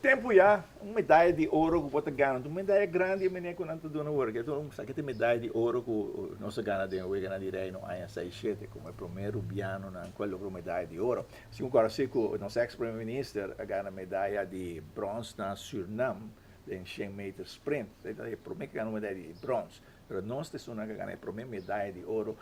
Tempu ya, un medaya di oro ku bo ta gana, un medaya grandi e mene ku nan ta duna awor. Sa ke ta e medaya di oro ku nos a gana den Weganan di Reino aña seis shete komo e promé rubianonan ku a logra un medaya di oro. Si un kòrda si ku nos eks prome minister a gana medaya di bròns na Sürnam den shen meter sprint. E ta e promé ku a gana un medaya di bròns. Pero nos ta esunnan ku a gana e promé medaya di oro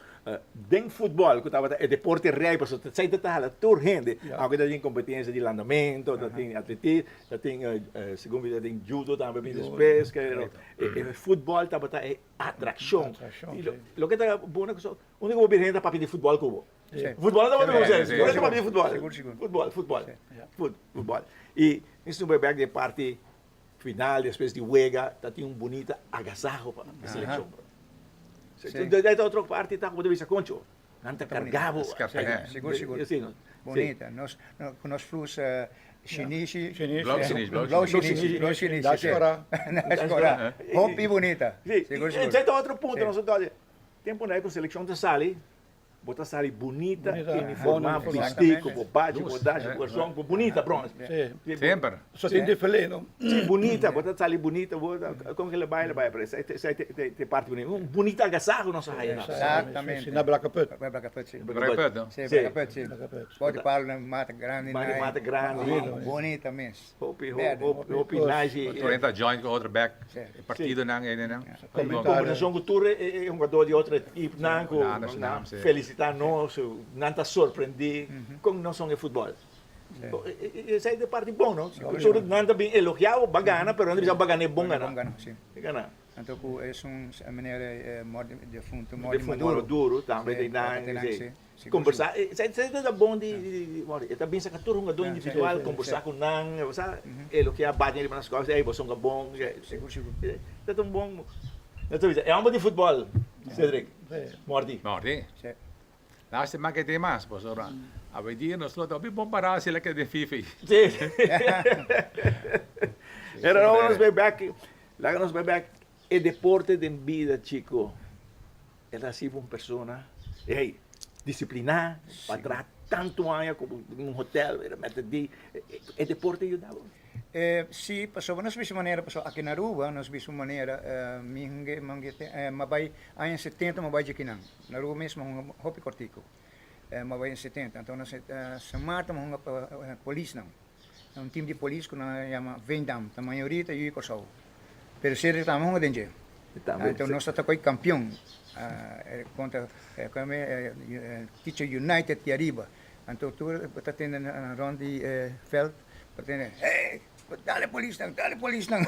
den futbòl ku tabata e deporte rei pasobra ta esei ta hala tur hende. Aunke ta tin kompetensia di landamentu, ta tin atletismo, ta tin segun mi ta tin judo tambe bin despues. Pero e futbòl tabata e atrakshon. I loke ta bon ku unda ku bo bira hende ta papia di futbòl ku bo. Futbòl no tabata ku bo, tur hende ta papia di futbòl. Futbòl, futbòl, futbòl. I mi stumba bèk den e parti Final despues di wega ta tin un bunita agasaho pa e seleccion. Sí. De ta otro parti ta como ta bisa concho. Nan ta carga bo. Sigur sigur. Bunita. Nos cu nos flus shinishi. Blauw shinishi. Blauw shinishi. Blauw shinishi. Dash cora. Dash cora. Hopi bunita. Sigur sigur. Esei ta otro punto nos ta tempo na cu seleccion ta sali. Bo ta sali bunita, uniformá, bistí ku bo bachi, bo dashi, bo garson, bo bunita bro. Semper. So tin defilé no? Si, bunita, bo ta sali bunita, bo ta, kon ke lo bai, lo bai, pero esei esei te te parti bunita. Un bunita agasaho nos a haya nan. Exactamente. Si na Blakaput. Blakaput, si. Blakaput, no? Si, Blakaput, si. Bo di palo na mata grandi nai. Mata grandi. Bunita mes. Hopi, hopi, hopi nice. Tur hende ta join ku otro bek e partidonan einan. Kombersashon ku tur e hungadó di otro ekipnan ku nan felisitá nos, nan ta sorprendí kon nos son e futbòl. Esei ta e parti bon, no? Tur nan ta bin elogiá bo, bo a gana, pero nan ta bisa bo a gana e bon gana. Anto ku esun manera defunto Mordy Maduro tambe den nan. Kombersá, esei ta bon di Mordy, e ta bin saka tur hungadó individual, kombersá ku nan, bo sa, e loke a bati riba nan skouder, ey bo son ka bon, Sigur, sigur. Ta un bon, no ta bisa, e hòmber di futbòl, Cedric, Mordy. Mordy. Si. Lástima ke tin mas, pasobra awendia nos lo ta hopi bon pará si el a keda den FIFA. Si. Pero laga nos bai bèk, laga nos bai bèk, e deporte den bida, chiko. El a hasi bo un persona, hey, disipliná pa traha tantu aña ku un hotel, e mester di, e deporte yuda bo? Sí, pasobra nos bisa manera, pasobra aki na Aruba nos bisa un manera, mi hunga, mi hunga mi a bai aña setenta mi a bai djakinan, na Aruba mes mi a hunga hopi kortiku, mi a bai aña setenta, anto na San Martin mi a hunga pa polisnan, un tim di polis ku nan a yama Veendam, ta mayoria ta yu di Kòrsou. Pero Cedric tambe hunga den dje. Anto nos ta toca campeon contra Teacher United di ariba. Anto tur bo ta tende rond di e veld bo ta tende hey dale polisnan dale polisnan.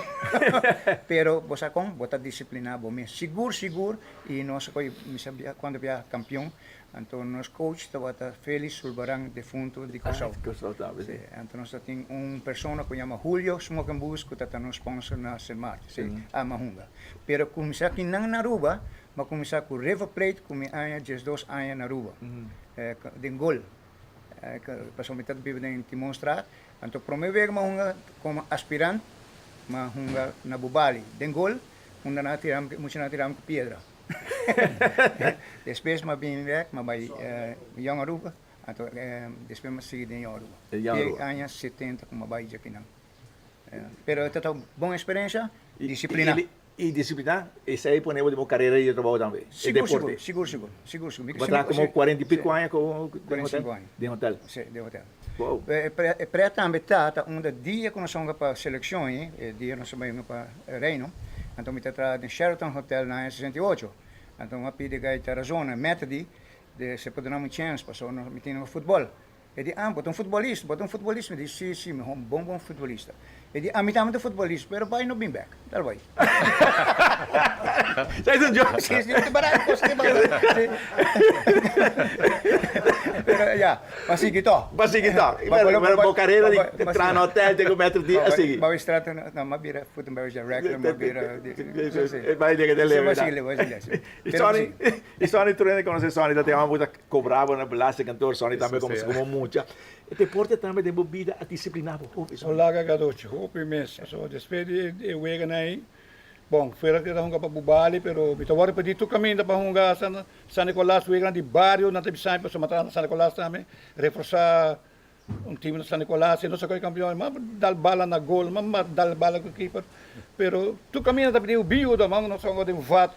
Pero bo sa con bo ta disciplina bo mes sigur sigur y nos a coge mi sa cuanto bia campeon. Anto nos coach tabata Felix Sulbaran defunto di Kòrsou. Sí, anto nos ta tin un persona ku yama Julio Smokenboes ku ta ta nos sponsor na Sint Maarten. Sí, a Mahunga. Pero kuminsá ki nan na Aruba, m'a kuminsá ku River Plate ku mi aña diesdos aña na Aruba, den gol. Pasobra mi ta biba den Timonstraat. Anto promé wega m'a hunga komo aspirant, m'a hunga na Bubali den gol, unda nan a tira mi, muchanan a tira mi ku piedra. Despues m'a bini bek, m'a bai Jong Aruba, anto despues m'a sigui den Jong Aruba. Te aña setenta ku m'a bai djakinan. Pero e ta un bon eksperensia, disiplina. I disiplina, esei pone bo den bo karera di trabou tambe, e deporte. Sigur, sigur, sigur, sigur. Bo ta komo kuarenta i piko aña ku den hotel? Kuarenta i sinku aña. Den hotel? Si, den hotel. Wow. E pret tambe ta, ta unda dia ku nos a hunga pa selekshon, e dia nos a bai hunga pa Reino, anto mi ta traha den Sheraton Hotel na aña 68. Anto mi a pidi Guy Tarazona, Methody, de si e por duna mi un chèns pasobra mi tin hunga futbòl. E di, ah, bo ta un futbolista, bo ta un futbolista? Mi di, si, si, mi un bon bon futbolista. E di, ami tambe ta futbolista, pero bai no bin bèk. Dal bai. Sa es un joke. Si, si, te barat, kos te barat. Si. Pero ya, pa sigui tò. Pa sigui tò. Pero pero bo carera di traha na hotel te ku metro di a sigui. Ba straat no, m'a bira food and beverage director, m'a bira si, si. Bai yega te leve. Si, bai sigui, si. I Sonny, i Sonny tur hende konosé Sonny ta te hòmber ku ta kobra bo na belastingkantoor, Sonny tambe komo komo mucha. E deporte tambe den bo bida a disipliná bo hopi, Sonny. No laga garochi, hopi mes. Pasobra despues di e weganan ei, bon, fuera ku ta hunga pa Bubali, pero mi ta wòrdu pidi tur kaminda pa hunga San Nicolas, weganan di bario nan ta bisa mi, pasobra mi a traha na San Nicolas tambe, reforsá. Un team na San Nicolas, nos a coge campeon, m'a dal bala na gol, m'a dal bala cu keeper, pero tur caminda ta pidi bin yuda, m'a nos a hunga den vat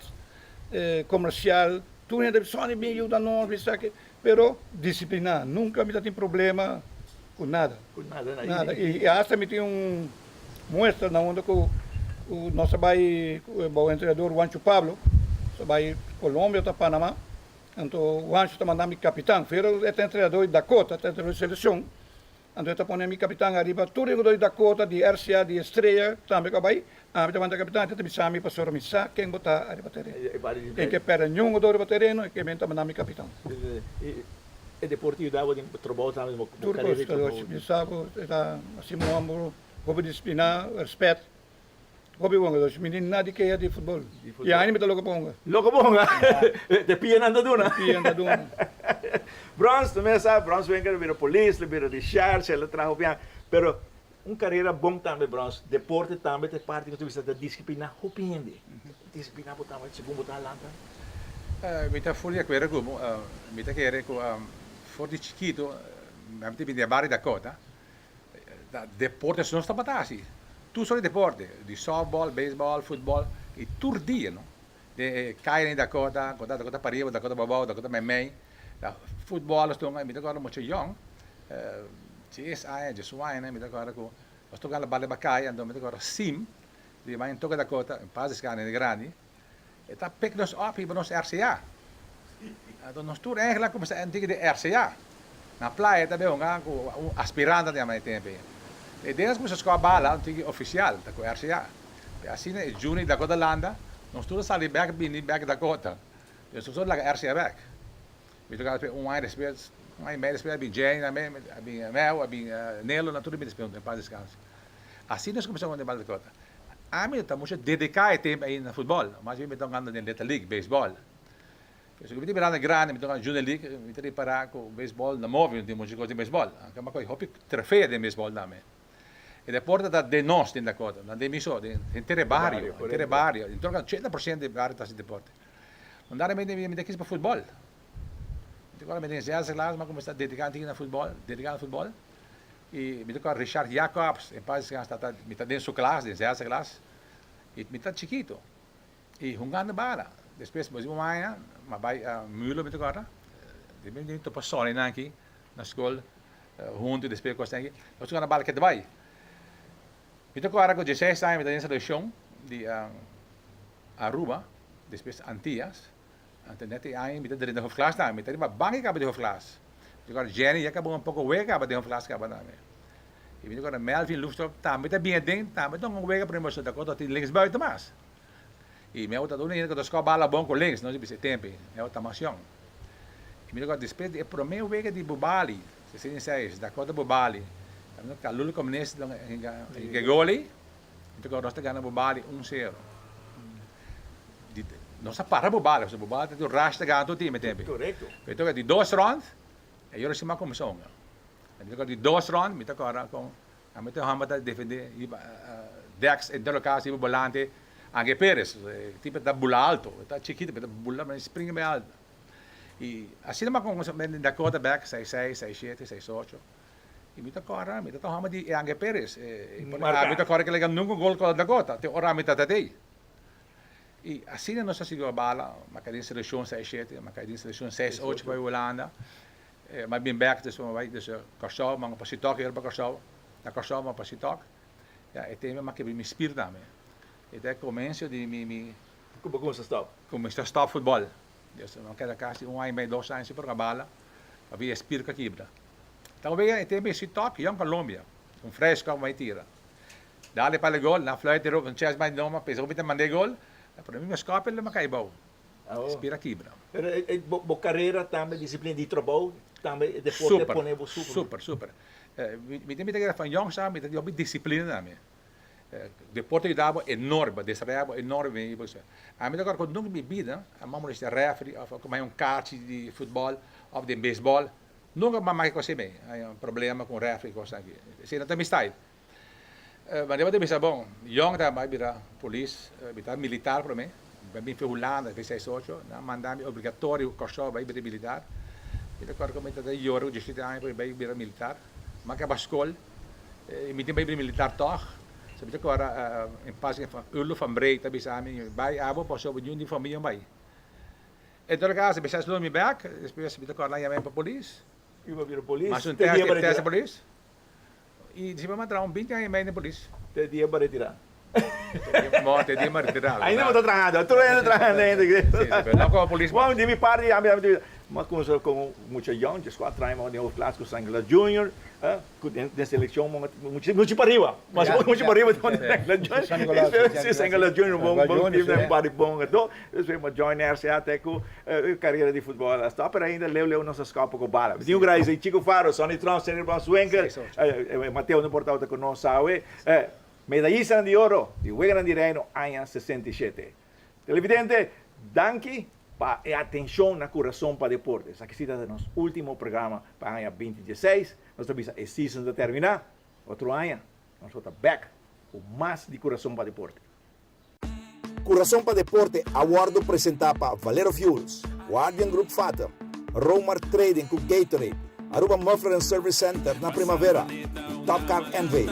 comercial, tur hende ta bisa Sonny bin yuda nos, bin esaki, pero disciplina, nunca mi ta tin problema cu nada, nada, y hasta mi tin un muestra na unda cu nos a bay bao entrenador Juancho Pablo, nos a bay Colombia ota Panama, Anto Juancho ta manda mi kapitan, pero e ta entrenador di Dakota, ta entrenador di selekshon, anto e ta pone mi kapitan ariba tur e jugador di Dakota, di RCA, di Estrella tambe ku a bai, ami ta manda kapitan, e ta bisa mi pasobra mi sa ken bo ta ariba tereno, ken ke pèrdè niun jugador riba tereno e ke men ta manda mi kapitan. E deporte yuda bo den bo trabou tambe, bo Tur karera kos, di trabou. Mi sa ku e ta hasi mi hòmber hopi disipliná, rèspèt. Hopi hunga dos mi tin nada di keha di futbol. Y aña mi ta loco pa hunga. Loco pa hunga? Te pianan ta duna. Te pianan ta duna. Brons, tu mes sa, Brons Winker a bira polis, el a bira recherche, el a traha hopi aña. Pero un carera bon tambe, Brons, deporte tambe ta e parti cu ta bisa ta disciplina hopi hende. Disciplina bo tambe segun bo ta lanta? Mi ta full di acuerdo cu bo. Mi ta kere cu for di chikito mi ta bini den bario Dakota. Deporte nos tabata hasi tur sort di deporte, di softball, baseball, futbol y tur dia no. Den e caya den Dakota, cu ta Dakota pariba, Dakota pabao, Dakota meimei, futbol nos ta hunga, mi ta acorda mucha yong, dies aña, diesun aña mi ta acorda cu nos ta hunga bal riba caya, anto mi ta acorda Sim di Main Toca Dakota, en paz descanse hende grandi, e ta pick nos up hiba nos RCA. Anto nos tur eigenlijk a cuminsa antigua di RCA. Na playa ta bay hunga cu un aspirante ta yama e tempo ey. E dia nos cuminsa scoa bala antigua oficial ta cu RCA. Pe asina e Juni Dakota landa, nos tur a sali bek bini bek Dakota. Nos tur laga RCA bek. Mi toca despues un aña despues, un aña y medio despues a bin Jenny tambe, a bin Meo, a bin Nelo, nan tur a bin despues en paz descanse. Asina nos cuminsa hunga den bala Dakota. Ami ta mucho dedica e tempo ey na futbol, mas bien mi ta hungando den Little League, baseball. Pasobra mi ta mirando grandi, mi ta hungando Junior League, mi ta ripara cu baseball na move, no tin mucho cos den baseball. Aunke mi a coge hopi trofeo den baseball tambe. E deporte ta den nos den Dakota, no den mi so, den henter e bario, henter e bario. Den tur 80% di e bario ta haci deporte. Mandar mi mi ta kis pa futbol. Mi ta acorda mi den zesde klas mi a cuminsa dedica na futbol, dedica na futbol. Y mi ta acorda Richard Jacobs, en paz descanse, tata, mi ta den su klas, den zesde klas, y mi ta chikito, y hungando bala. Despues, mi un aña, mi a bay Mulo, mi ta acorda, di mi topa Sonny nan aki na school, hunto, despues cos aki, nos ta hungando bala keda bay. Mi ta acorda cu dieseis aña mi ta den seleccion di Aruba, despues Antillas, Anto net e aña mi ta drenta hoofdklas tambe, mi ta riba banki kaba di hoofdklas. Mi ta kòrda Jenny ya kaba un poko wega kaba den hoofdklas kaba tambe. I mi ta kòrda Melvin Loefstok tambe ta bini aden, tambe ta un wega prome pasobra ta kòrda tin linksbuiten mas. I mi a ta uni hende ku ta skòp bala bon ku links, no si bisa e tempu ei, mi a ta mas yòn. I mi ta kòrda despues di e prome wega di Bubali, 66, Dakota Bubali, Kalulu Komunist hinka gol ei. Mi ta kòrda nos ta gana Bobali un sero. Di nos a para Bobali, pasobra Bobali ta tin un rush ta gana tur tim e tempu. Korekto. Mi ta kòrda di dos rònt, e yora siman kuminsá hunga. Mi ta kòrda di dos rònt, mi ta kòrda kon ami ta hòmber ta defendé riba Dex en todo kaso riba bolante Ange Perez. E tipo ta bula alto, e ta chikito pero e ta bula manera springa bay alto. I asina mi a kuminsá Dakota bèk, seis seis, seis shete, seis ocho. I mi ta kòrda, mi ta ta hòmber di Eange Perez. E pone ami ta kòrda ke nunka gol kòrda Dakota, te ora mi ta tat'ei. I asina nos a sigui a bala, mi a kai den selekshon seis shete, mi a kai den selekshon seis ocho pa bai Hulanda. Mi a bin bèk, despues mi a bai desde Kòrsou, mi a pa Sitok, yega pa Kòrsou, na Kòrsou mi a pa Sitok. Ya, e tempu mi a kebra mi spir tambe. E ta e komienso di mi mi. Ku bo kuminsá stòp? Kuminsá stòp futbòl. Despues mi a keda kasi un aña i mei, dos aña sin por a bala, pabia e spir ku a kibra. Ta wea e tempo esi tok Jong Colombia, un fresco a tira. Dale pa le gol, na fluit e un chest bay noma, pensa ku mi ta manda e gol, pero mi skop el a kai bou. Spira kibra. Pero bo carera tambe disciplina di trabou tambe e deporte a pone bo super. Super, super. Mi ta kere van jongs af mi ta tin hopi disciplina tambe. Deporte a yuda bo enorme, a desaroya bo enorme. Ami ta kòrda ku nunka mi bida a mama no refri òf a kumai un karchi di futbòl òf di beisbòl. Nunka mama ke kos ei, hay un problema ku un refri kos aki. Esei no ta mi style. Ma deba ta bisa bon, yong ta bai bira polis, mi ta militar prome, mi bin fi Hulanda fi seis ocho, nan manda mi obligatorio Kòrsou bai bira militar. Mi ta kòrda ku mi ta yora ku diesisiete aña pa mi bai bira militar. Mi a kaba skol, mi tin bai bini militar tòg. So mi ta kòrda in pas Urlo van Bree ta bisa mi, bai abo pasobra niun di famia no bai. En todo caso, mi sa slow mi bek, despues mi ta kòrda nan yama mi pa polis. Iba bira polis? Mas un test, test di polis. I disi mi a traha un binti aña i mei den polis. Te dia bo retirá? No, te dia mi a retirá. Ainda bo ta trahando, tur hende trahando ainda. Si, si, pero no komo polis mas. Bon, di mi parti, ami ami mi a kuminsá komo mucha yòn, 14 aña mi den hoofdklas ku San Nicolas Junior, ku den selekshon mucha mucha pa riba, mas mucha pa riba San Nicolas Junior. Si, San Nicolas Junior, bon bon team den bari bon anto. Despues mi a join RCA te ku karera di futbòl a stòp, pero ainda leu leu nos a skòp poko bala. Mi tin un gradisí Chico Faro, Sonny Tromp, Senor Van Swinkel, Mateo no por tabata ku nos awe. Medayistanan di oro di Weganan di Reino aña 67. Televidente, danki pa e atencion na Curason pa Deporte. Esaki si ta nos ultimo programa pa aña 2016. Nos ta bisa e season ta termina. Otro aña nos lo ta back cu mas di Curason pa Deporte. Curason pa Deporte a wordo presenta pa Valero Fuels, Guardian Group Fatum, Romar Trading cu Gatorade, Aruba Muffler and Service Center na Primavera y Top Car NV.